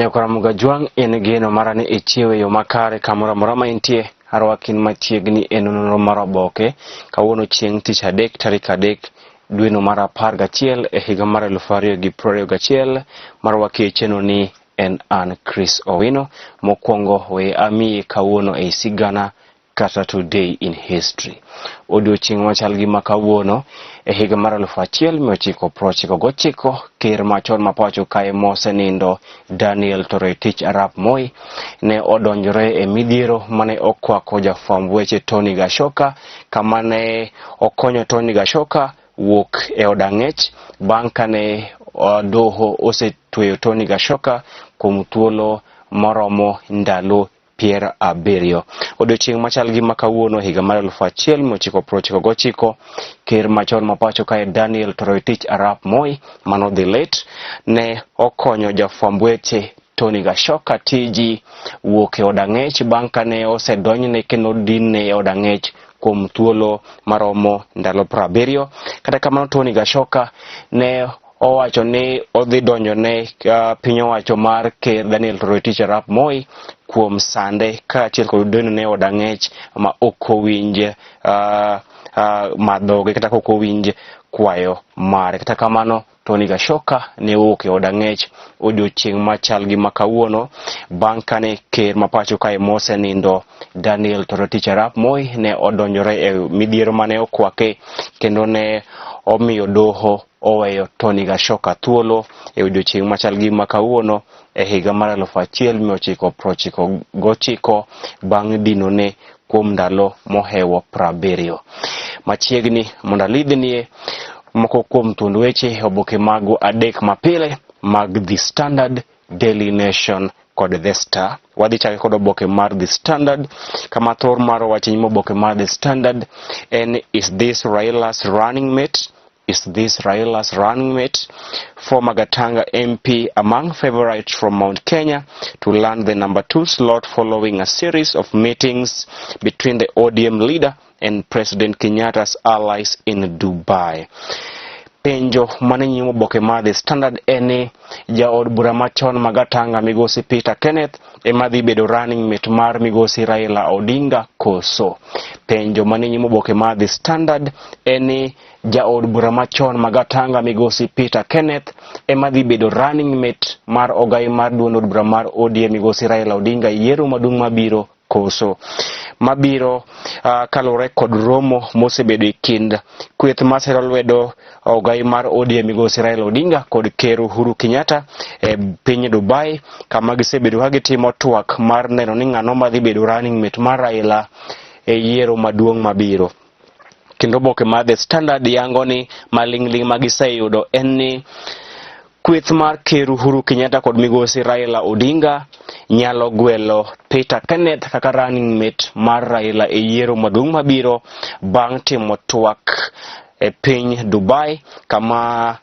Nyakwar Jwang' en geno mara ni ichiew e yo makare kamoro amora ma intie. Arwakin machiegni e nonro mar oboke kawuono chieng' tich adek tarik 3 dweno mar 11 e higa mar 2021. Marwaki e chenro ni en an Chris Owino. Mokwongo we amiyi kawuono ei sigana kata today in history. Odiochieng' machal gi ma kawuono e higa mar 1999, ker machon ma pacho kae mosenindo Daniel Toroitich arap Moi ne odonjore e midhiero mane okwako jafwamb weche Tony Gashoka, kama ne okonyo Tony Gashoka wuok e od ang'ech bang' kane doho osetweyo Tony Gashoka kuom thuolo moromo ndalo 70. Odiochieng' machal gi ma kawuono higa mar 1999, ker machon ma pacho kae Daniel Toroitich arap Moi manodhi lit ne okonyo jafwamb weche Tony Gashoka tiji wuok e od ang'ech bang' kane osedonjne kendo dinne e od ang'ech kuom thuolo maromo ndalo 70. Kata kamano, Tony Gashoka ne owacho ni odhi donjo ne piny owacho mar ker Daniel Toroitich arap Moi kuom sande kaachiel kod dino ne od ang'ech ma ok owinj madhoge kata ok owinj kwayo mare. Kata kamano, Tony Gashoka ne owuok e od ang'ech odiochieng' machal gi ma kawuono bang' kane ker ma pacho kae mosenindo Daniel Toroitich arap Moi ne odonjore e midhiero mane okwake kendo ne omiyo doho oweyo Tony Gashoka thuolo e odiochieng' machal gi ma kawuono e higa mar 1999 bang' dinone kuom ndalo mohewo 70. Machiegni mondo alidhnie moko kuom thuond weche oboke mago adek mapile mag The Standard, Daily Nation kod The Star. Wadhi chake kod oboke mar The Standard, kama thor mar wach nyim oboke mar The Standard en "Is this Raila's running mate? Is this Raila's running mate? Former Gatanga MP among favorites from Mount Kenya to land the number 2 slot following a series of meetings between the ODM leader and President Kenyatta's allies in Dubai." Penjo mane nyim oboke mar The Standard en ni jaod bura machon ma Gatanga migosi Peter Kenneth ema dhi bedo running mate mar migosi Raila Odinga koso? Penjo mane nyim oboke mar The Standard en ni jaod bura machon ma Gatanga migosi Peter Kenneth ema dhi bedo running mate mar ogai mar duond od bura mar ODM migosi Raila Odinga e yiero maduong' mabiro koso? Mabiro kaluwore kod romo mosebedo e kind kweth masiro lwedo ogai mar ODM migosi Raila Odinga kod ker Uhuru Kenyatta e piny Dubai, kama gisebedo ka gitimo twak mar neno ni ng'ano madhi bedo running mate mar Raila e yiero maduong' mabiro. Kendo oboke mar The Standard yango ni maling'ling' ma giseyudo en ni kweth mar ker Uhuru Kenyatta kod migosi Raila Odinga nyalo gwelo Peter Kenneth kaka running mate mar Raila e yiero maduong' mabiro bang' timo twak e piny Dubai, kama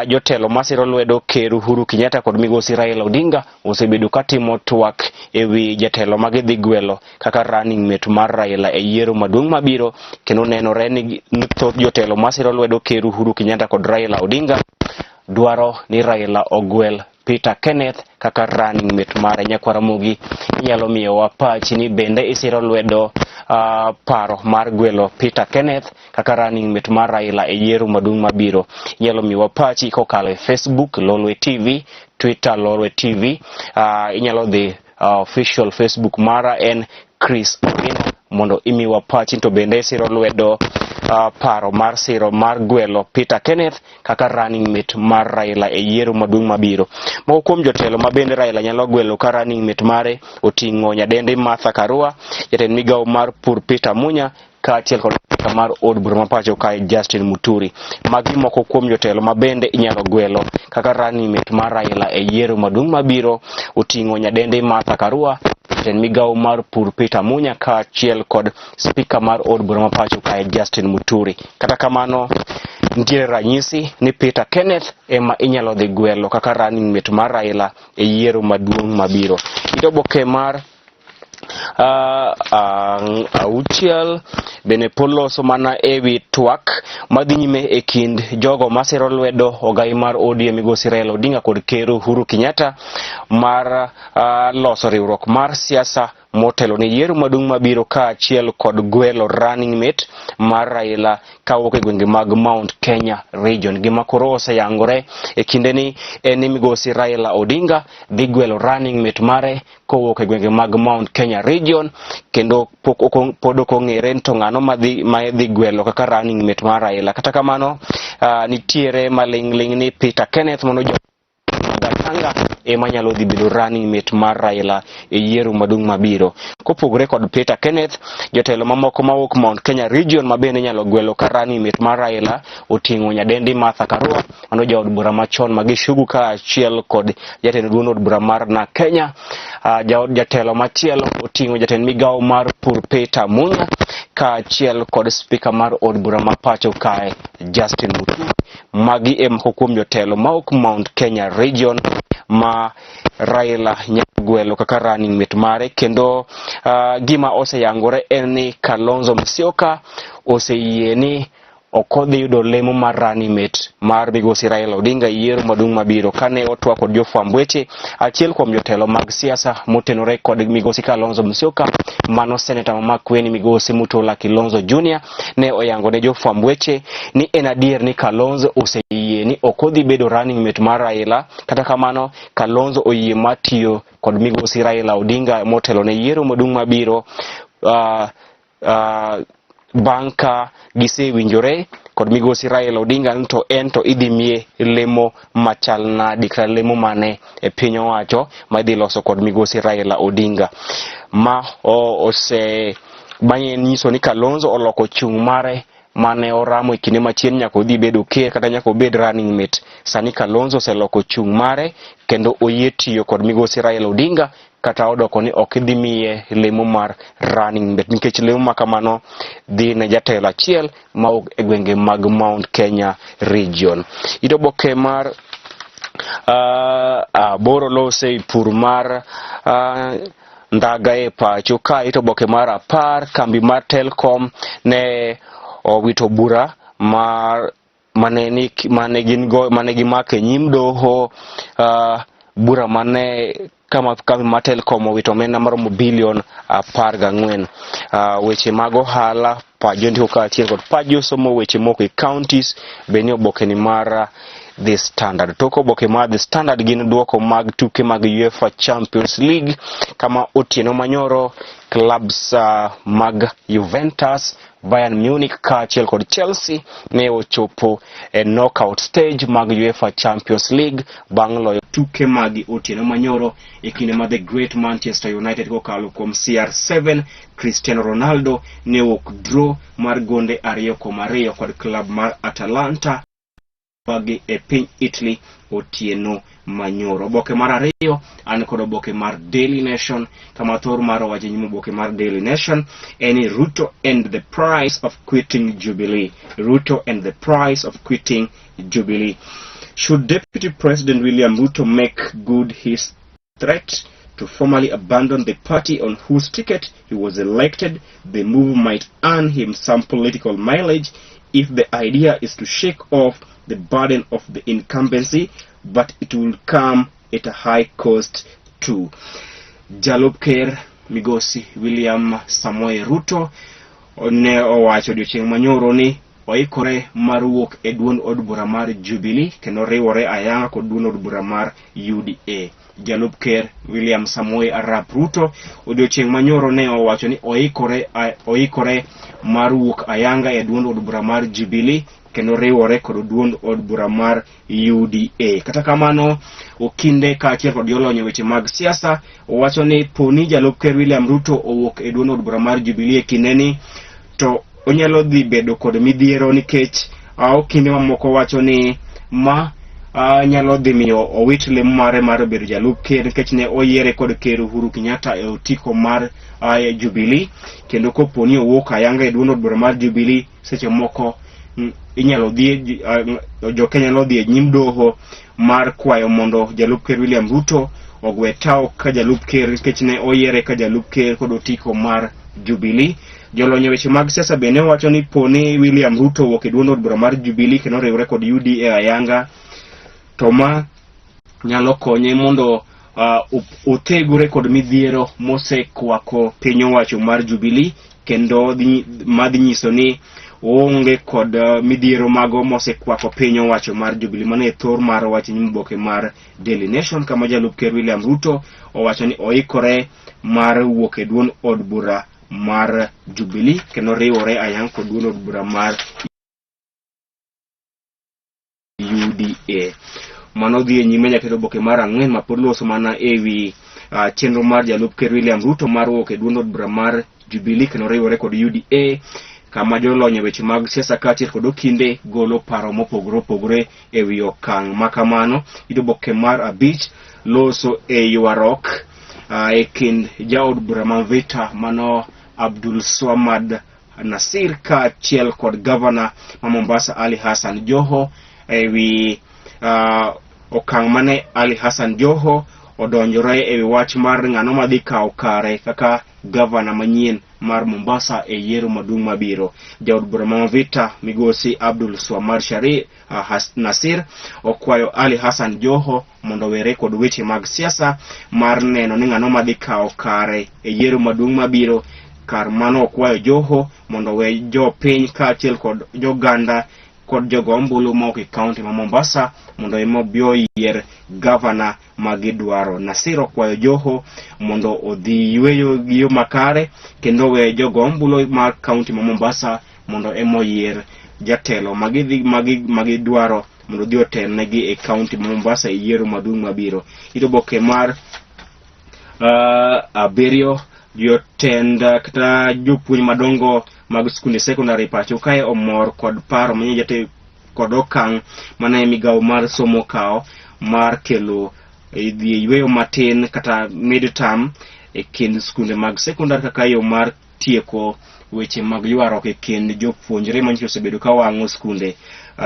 jotelo masiro lwedo ker Uhuru Kenyatta kod migosi Raila Odinga osebedo katimo twak ewi jatelo ma gidhi gwelo kaka running mate mar Raila e yiero maduong' mabiro. Kendo nenore ni thoth jotelo masiro lwedo ker Uhuru Kenyatta kod Raila Odinga dwaro ni Raila ogwel Peter Kenneth kaka running mate mare. Nyakwar Ramogi, inyalo miyowa pachi ni bende isiro lwedo paro mar gwelo Peter Kenneth kaka running mate mar Raila e yiero maduong' mabiro? Inyalo miyowa pachi kokalo e Facebook Lolwe TV, Twitter Lolwe TV. Inyalo dhi official Facebook mara en Chris Owino mondo imiwa pachi to bende isiro lwedo paro mar siro mar gwelo Peter Kenneth kaka running mate mar Raila e yiero maduong' mabiro. Moko kuom jotelo ma bende Raila nyalo gwelo ka running mate mare oting'o nyadendi Martha Karua, jatend migawo mar pur Peter Munya, kaachiel kod spika mar od bura ma pacho kae Justin Muturi. Magi moko kuom jotelo ma bende inyalo gwelo kaka running mate mar Raila e yiero maduong' mabiro oting'o nyadendi Martha Karua, jatend migawo mar pur Peter Munya, kaachiel kod spika mar od bura ma pacho kae Justin Muturi. Kata kamano, nitiere ranyisi ni Peter Kenneth ema inyalo dhi gwelo kaka running mate mar Raila e yiero maduong' mabiro. Ito oboke mar 6 Bende pod loso mana e wi twak madhi nyime e kind jogo masiro lwedo ogai mar ODM migosi Raila Odinga kod Ker Uhuru Kenyatta mar loso riwruok mar siasa motelo ne yiero maduong' mabiro kaachiel kod gwelo running mate mar Raila kawuok e gwenge mag Mount Kenya region. Gima koro oseyangore e kindeni en ni migosi Raila Odinga dhi gwelo running mate mare kowuok e gwenge mag Mount Kenya region kendo pod ok ong'ere ni to ng'ano ma dhi gwelo kaka running mate mar Raila. Kata kamano, nitiere maling'ling' ni Peter Kenneth mano Gatanga ema nyalo dhi bedo running mate mar Raila e yiero maduong' mabiro. Kopogore kod Peter Kenneth, jotelo mamoko mawuok Mount Kenya region ma bende inyalo gwelo ka running mate mar Raila oting'o nyadendi Martha Karua, mano jaod bura machon ma Gichugu kaachiel kod jatend duond od bura mar NARC Kenya. Jaod jatelo machielo oting'o jatend migawo mar pur Peter Munya kaachiel kod spika mar od bura ma pacho kae Justin Muturi. Magi e moko kuom jotelo mawuok Mount Kenya region ma Raila nyalo gwelo kaka running mate mare kendo gima oseyangore en ni Kalonzo Musyoka oseyie ni ok odhi yudo lemo mar running mate mar migosi Raila Odinga e yiero maduong' mabiro. Kane otwak kod jofwamb weche, achiel kuom jotelo mag siasa motenore kod migosi Kalonzo Musyoka, mano seneta ma Makueni migosi Mutula Kilonzo Jr. ne oyango ne jofwamb weche ni en adier ni Kalonzo oseyie ni ok odhi bedo running mate mar Raila. Kata kamano, Kalonzo oyie mar tiyo kod migosi Raila Odinga motelo ne yiero maduong' mabiro bang' ka gisewinjore kod migosi Raila Odinga ni to en to idhi miye lemo machal nadi kata lemo mane e piny owacho ma idhi loso kod migosi Raila Odinga. Ma ose bang'e nyiso ni Kalonzo oloko chung' mare mane oramo e kinde machien nyaka odhi bedo ker kata nyaka obed running mate. Sani Kalonzo oseloko chung' mare kendo oyie tiyo kod migosi Raila Odinga kata odoko ni ok idhi miye lemo mar running mate nikech lemo ma kamano dhi ne jatelo achiel mawuok e gwenge mag Mount Kenya region. It oboke mar aboro lose pur mar ndhaga e pacho ka ito oboke mar 10 kambi mar Telkom ne owito bura mar mane ni mane gin go mane gimako e nyim doho, bura mane kama kambi mar Telkom owito omenda maromo bilion 14. Weche mag ohala pach jondiko kaachiel kod pach josomo weche moko e counties be ni oboke ni mar The Standard. Tok oboke mar The Standard gin duoko mag tuke mag UEFA Champions League kama otieno manyoro clubs mag Juventus, Bayern Munich kaachiel kod Chelsea ne ochopo e knockout stage mag UEFA Champions League bang' loyo tuke magi otieno manyoro e kinde ma the great Manchester United kokalo kuom CR7 Cristiano Ronaldo ne owuok draw mar gonde 2-2 kod club mar Atalanta magi e piny Italy otieno manyoro. Oboke mar ariyo an kod oboke mar Daily Nation kama thor mar owacho nyim oboke mar Daily Nation en ni Ruto and the price of quitting Jubilee. Ruto and the price of quitting Jubilee. Should Deputy President William Ruto make good his threat to formally abandon the party on whose ticket he was elected, the move might earn him some political mileage if the idea is to shake off the burden of the incumbency, but it will come at a high cost too. Jalup Ker Migosi William Samoei Ruto ne owacho odiochieng' manyoro ni oikore mar wuok e duond od bura mar Jubilee kendo riwore ayanga kod duond od bura mar UDA. Jalup Ker William Samoei Arap Ruto odiochieng' manyoro ne owacho ni oikore mar wuok ayanga e duond od bura mar Jubilee kendo riwore kod duond od bura mar UDA. Kata kamano, okinde kaachiel kod jolony e weche mag siasa owacho ni poni jalup ker William Ruto owuok e duond od bura mar Jubilee e kindeni to onyalo dhi bedo kod midhiero nikech okinde mamoko wacho ni ma nyalo dhi miyo owit lemo mare mar bedo jalup ker nikech ne oyiere kod ker Uhuru Kenyatta e otiko mar Jubilee kendo kopo ni owuok ayanga e duond od bura mar Jubilee seche moko inyalo dhi jo Kenya nyalo dhi e nyim doho mar kwayo mondo jalup ker William Ruto ogwe tao ka jalup ker nikech ne oyiere ka jalup ker kod otiko mar Jubilee. Jolony e weche mag siasa bende wacho ni po ni William Ruto owuok e duond od bura mar Jubilee kendo oriwre kod UDA ayanga to ma nyalo konye mondo othegore kod midhiero mosekwako piny owacho mar Jubilee kendo madhi nyiso ni oonge kod midhiero mago mosekwako piny owacho mar Jubilee. Mano e thor mar wach nyim oboke mar Daily Nation kama jalup ker William Ruto owacho ni oikore mar wuok e duond od bura mar Jubilee kendo riwore ayang kod duond od bura mar UDA. Mano dhi e nyime nyaka e oboke mar ang'wen ma pod loso mana e wi chenro mar jalup ker William Ruto mar wuok e duond od bura mar Jubilee kendo riwore kod UDA kama jolony e weche mag siasa kaachiel kod okinde golo paro mopogore opogore e wi okang' ma kamano. Yudo oboke mar abich loso e ywaruok e kind jaod bura ma Mvita mano Abdul Swamad Nasir kaachiel kod gavana ma Mombasa Ali Hassan Joho e wi okang' mane Ali Hassan Joho odonjore e wi wach mar ng'ano madhi kawo kare kaka gavana manyien mar Mombasa e yiero maduong' mabiro. Jaod bura ma Mvita migosi Abdul Swamad Shari Nasir okwayo Ali Hassan Joho mondo owere kod weche mag siasa mar neno ni ng'ano madhi kawo kare e yiero maduong' mabiro. Kar mano okwayo Joho mondo owe jopiny kaachiel kod joganda kod jogo ombulu ma ok e kaunti ma Mombasa mondo ema obi oyier gavana ma gidwaro. Nasir okwayo Joho mondo odhi yweyo gi yo makare kendo owe jogo ombulu mar kaunti ma Mombasa mondo ema oyier jatelo ma gidwaro mondo odhi otelnegi e kaunti ma Mombasa e yiero maduong' mabiro. Ito oboke mar abiriyo jotend kata jopuonj madongo mag skunde sekondari pacho kae omor kod paro manyien jate kod okang' mane migawo mar somo okawo mar kelo dhi e yweyo matin kata mid term e kind skunde mag sekondar kaka yo mar tieko weche mag ywaruok e kind jopuonjre manyiso osebedo ka wang'o skunde.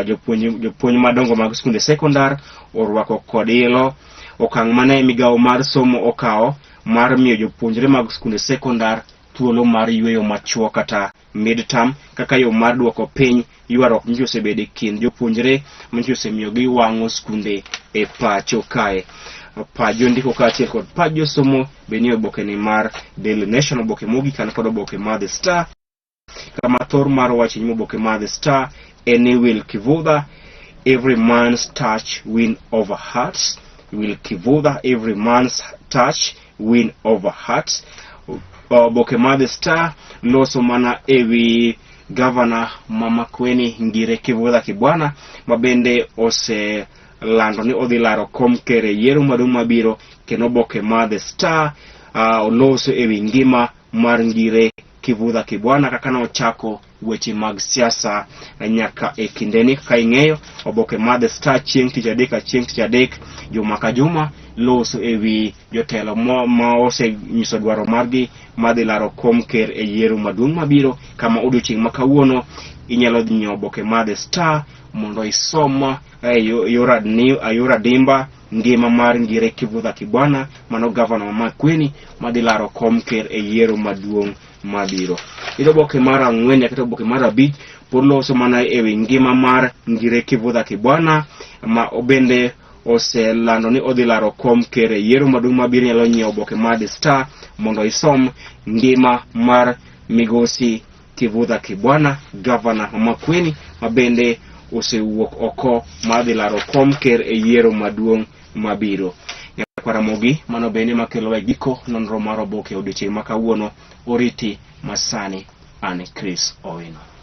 Jopuonj madongo mag skunde sekondar orwako kod ilo okang' mane migawo mar somo okawo mar miyo jopuonjre mag skunde sekondar thuolo mar yweyo machuok kata mid term kaka yo mar duoko piny ywaruok manyiso osebedo e kind jopuonjre manyiso osemiyo giwang'o skunde e pacho kae. Paj jondiko kaachiel kod paj josomo be nie oboke ni mar Daily Nation, oboke mogik an kod oboke mar The Star kama thor mar wach e nyim oboke mar The Star en ni Will Kivutha, every man's touch win over hearts. Will Kivutha, every man's touch win over hearts. Oboke mar The Star loso mana ewi gavana ma Makueni Ngire Kivutha Kibwana ma bende oselando ni odhi laro kom ker e yiero maduong' mabiro kendo oboke mar The Star oloso ewi ngima mar Ngire Kivutha Kibwana kaka nochako weche mag siasa nyaka e kindeni. Kaka ing'eyo, oboke mar The Star chieng' tich adek ka chieng' tich adek juma ka juma loso ewi jotelo ma osenyiso dwaro margi madhi laro kom ker e yiero maduong' mabiro kama odiochieng' ma kawuono inyalo dhi nyiewo oboke mar The Star mondo isom e yor adimba ngima mar Ngire Kivutha Kibwana mano gavana ma Makueni madhi laro kom ker e yiero maduong' mabiro. Ito oboke mar ang'wen nyaka oboke mar abich pod loso mana ewi ngima mar Ngire Kivutha Kibwana ma bende oselando ni odhi laro kom ker e yiero maduong' mabiro. Inyalo nyiewo oboke mar The Star mondo isom ngima mar migosi Kivutha Kibwana, gavana ma Makueni ma bende osewuok oko mar dhi laro kom ker e yiero maduong' mabiro. Nyakwar Ramogi, mano bende makelo e giko nonro mar oboke odiochieng' ma kawuono. Oriti masani, an Chris Owino.